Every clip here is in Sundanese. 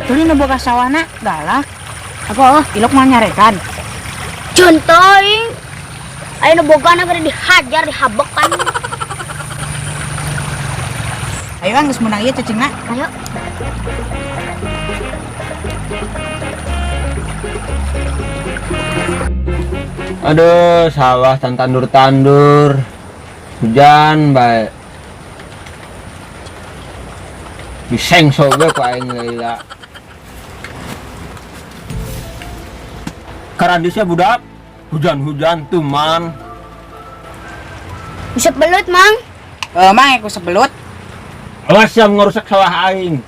Tuli nu boga sawahna galak. Apa oh, ilok mah nyarekan. Contoh ayo nu bogana bari dihajar dihabekan. Ayo ah geus meunang ieu cacingna. Ayo. Aduh, sawah tan tandur-tandur. Hujan bae. Disengso ge ku aing lila. Karandisnya budak, hujan-hujan tuman. Usep belut, Mang. Mang aku sebelut. Awas yang ngerusak sawah aing.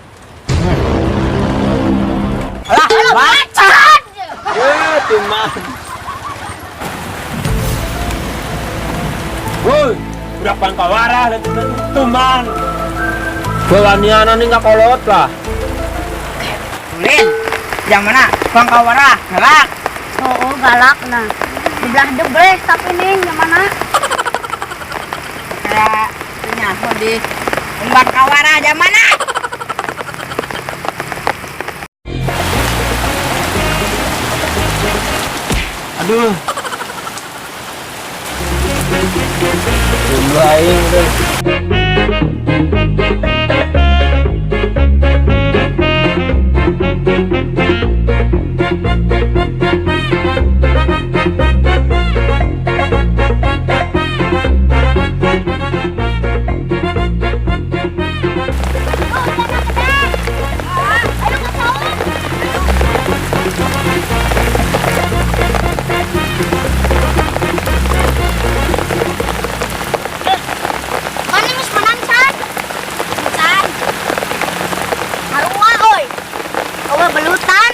Alah, Bacat. Eh, tuman. Woi, budak pangkawarah tuman. Belaniana nih nggak kolot lah. Ulin. Yang mana? Bangkawara, galak. Oh, galak nah. Dibelah debles tapi nih yang mana? Kayak nyaho di Bangkawara aja mana? Aduh. Jomblo aing deh. Ayo ke sawah. Mana geus menang san? San. Harua euy. Eueuh belutan.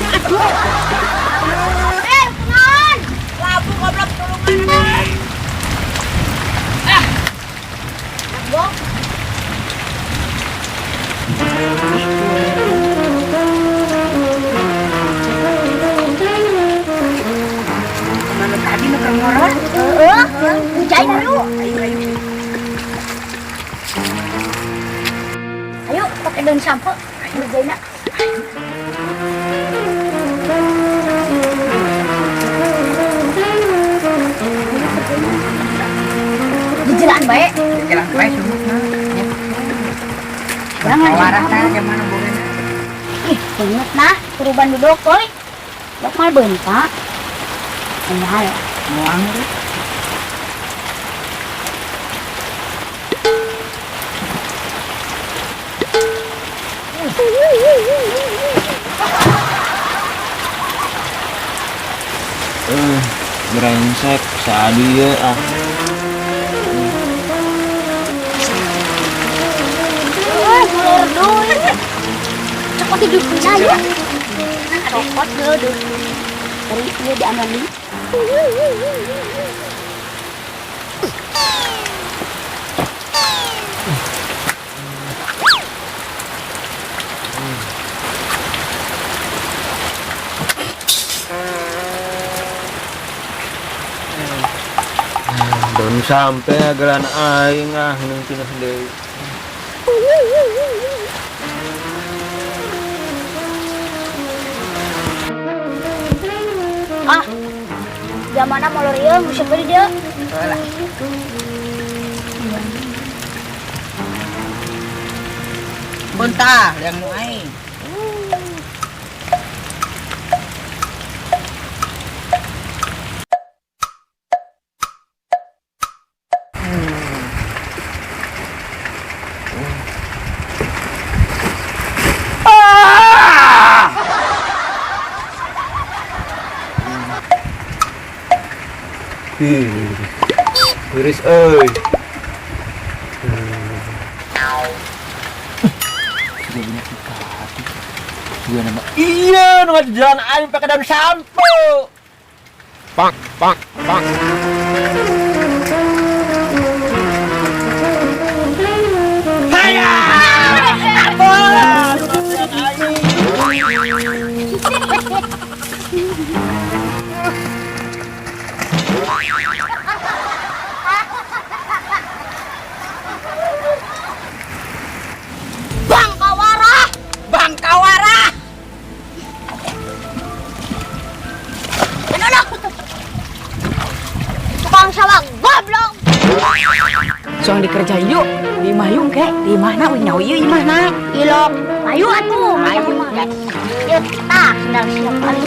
Eh, kunaon? Labu goblok tulungan. Bok. Mana tadi nu keur ngorot? Heeh, hujan dulu. Ayo, ayo. Ayo, pakai daun sampo. Ayo, Dijelaan bae. Jalan bae sumutna. Ya. Jangan Bangkawara tah yang mana bogana? Ih, banget nah, kuruban duduk euy. Dok mal bentak. Moal. Moal deh. Brengsek sadi ye ah. Molor deui. Cokot hidup ya. Cokot deui. Dari ieu diambil deui. Belum sampai gelan aing ah nung tina deui. Ah. Zamana molor ieu geus beli dia. Lah. Buntah yang nu aing. Tiris euy. Iya, nu jalan aing pakai daun sampo. Pak, pak, pak. Haya! Tukang sawah goblok. Soang dikerjain yuk. Di imah yuk ke. Di imahna uing nyawa ieu imahna. Ilok, ayo atuh. Ayo, gas. Yuk, tah, sendal siap kali.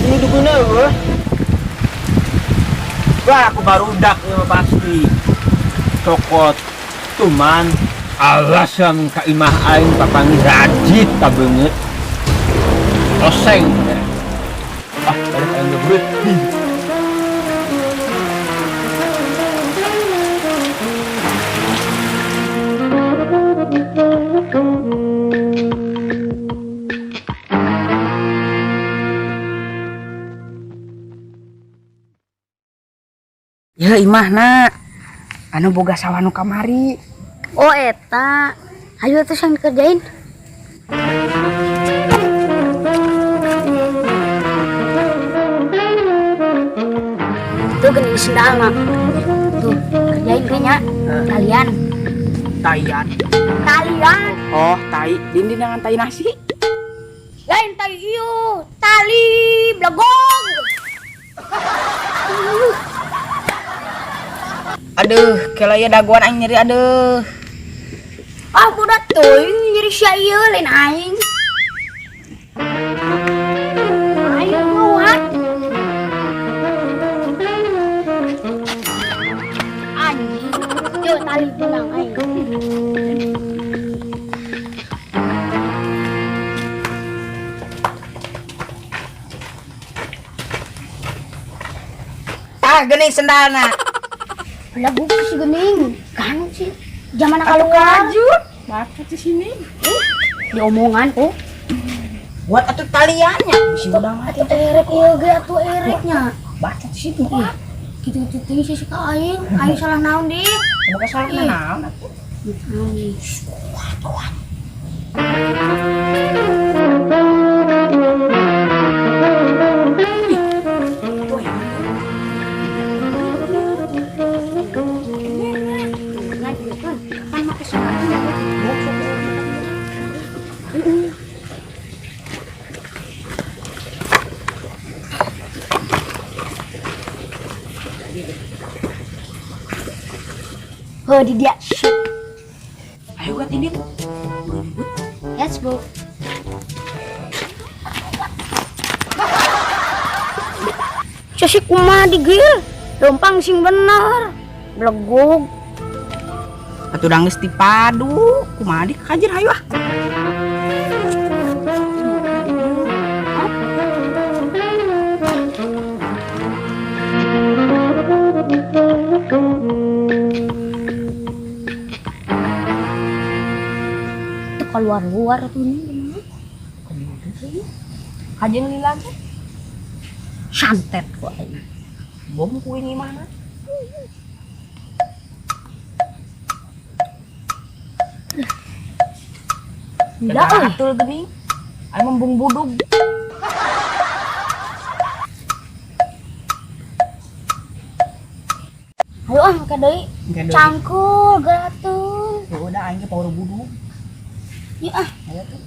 Ini dukunnya weh. Wah, aku baru udak ini mah pasti. Cokot, tuman, alasan ka imah aing papangi rajit ka beungeut. Oseng. Ah, balik aing ngebrut. Ya imahna. Anu boga sawah nu kamari. Oh eta. Ayo atuh sang dikerjain. Tuh geuning sendalna. Tuh, kerjain kayaknya. Kalian. Taian. Talian. Oh, tai. Dinding dengan tai nasi. Lain tai ieu, tali blegong. Aduh, kela ya daguan aing nyeri aduh. Ah, budak teuing nyeri sia ieu lain aing. Ayo kuat. Anjing, yo tali benang aing. Ah, geuning sendalna. Belagu si gening, kan sih. Zaman keluar. Bakat di sini. Diomongan kok. Buat atuh taliannya. Bisi udah mati. Atuh erek ieu ge atuh ereknya. Baca di situ. Ih, gitu-gitu teuing sih ka aing. Aing salah naon deui? Bukan salah Ih. naon atuh. Kuat, kuat. Kan make sendal. Oh, di dia. Shit. Ayo gat ini. Let's go. Sasi kumaha digil? Lompang sing bener. Blegog. Atuh geus dipadu, kumaha di kajer hayu ah. Itu keluar-luar tuh ini. Kajen lila teh. Santet kok aing. Bom ku ini mana? Enggak, euy. Atul geuning. Aing membung budug. Ayo ah, ka deui. Engke deui. Cangkul geratul. Ya udah aing ge power budug. Yuk ah. Ayo tuh.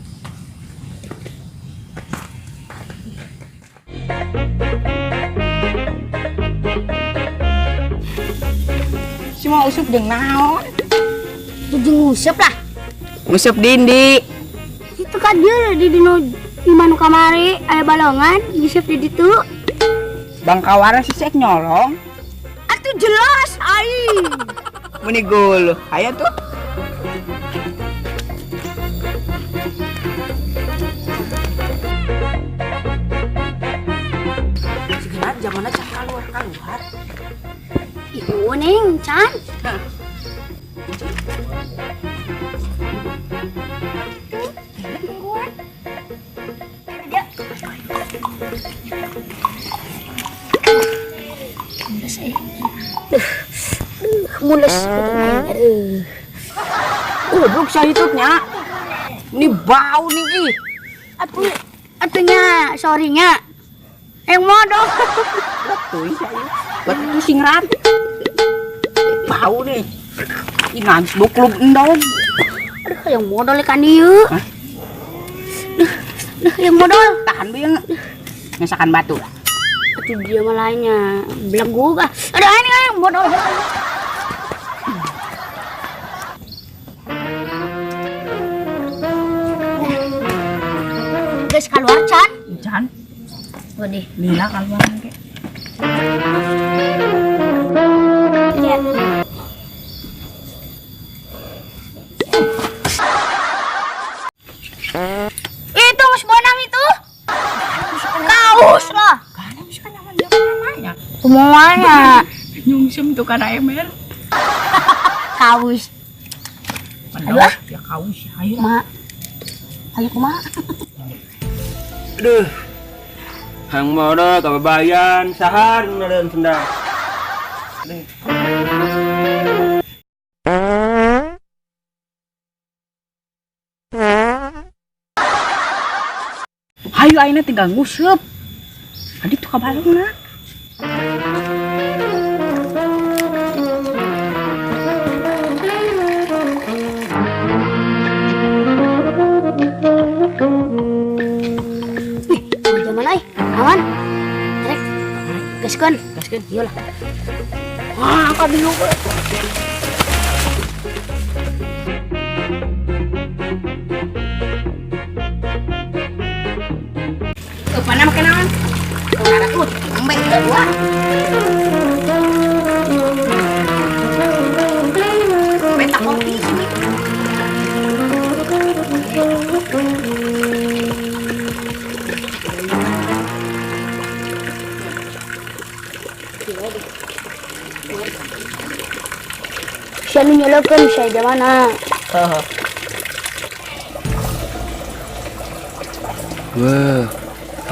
Si mau usup jeung naon? Jeung nguseup lah. Nguseup dindi. Itu kan dia di dino di manu kamari aya balongan, nguseup di ditu. Bangkawara si sek nyolong. Atuh jelas aing. Meni gol. Ayo tuh. Segenap zamanna can kaluar-kaluar. Ieu neng can. Mules eh. Duh, duh, mules. Aduh. Goblok saya hitutnya. Ini bau nih ih. Atuh Atunya, sorry-nya. Yang modal. Betul ya. Betul sing rat. Bau nih. Ini buklub endog. Aduh, yang modal ikan ieu. Hah? Duh, duh, yang modal. Tahan bieu. Ngesakan batu. Atuh dia mah lainnya. Belegu ah. Aduh, ini yang modal. Guys, keluar can. Can. Waduh. Lila keluar ke. Ya. Itu Mas Bonang itu. Kaus lah. Karena bisa nyaman namanya. Semuanya. Nyungsem tuh karena ember. Kaus. Aduh, ya kaus. Ayo. Ma. Ayo kumaha? Aduh. Hang modal kababayan sahan naleun sendal. Aduh. Ayo ayeuna tinggal nguseup. Adi tuh kabalungna. Ih, zaman euy. Aman. Rek. Gaskeun. Gaskeun. Ieu lah. Wah, ka dieu. Mana makan naon? Tuh, embe dua. Beta kopi sini. Siya nu nyolokeun sia jamana. Heeh. Wah,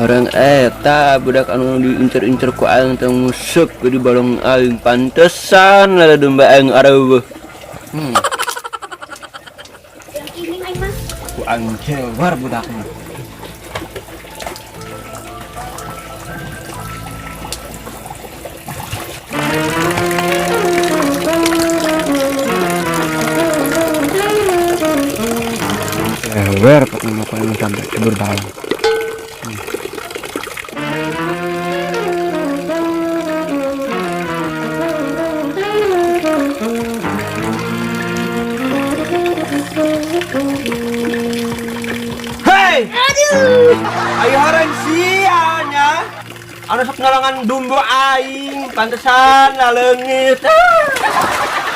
orang eta budak anu diincer-incer ku aing teh nguseup di balong aing pantesan lada domba aing areueuh. Yang ini aing mah. Ku aing cewar budakna. Cewar pokoknya ku aing sampai cebur balong. Hei! Aduh. Ayo orang sianya. Anu sok ngalangan dumbo aing, pantesan laleungit. Ah.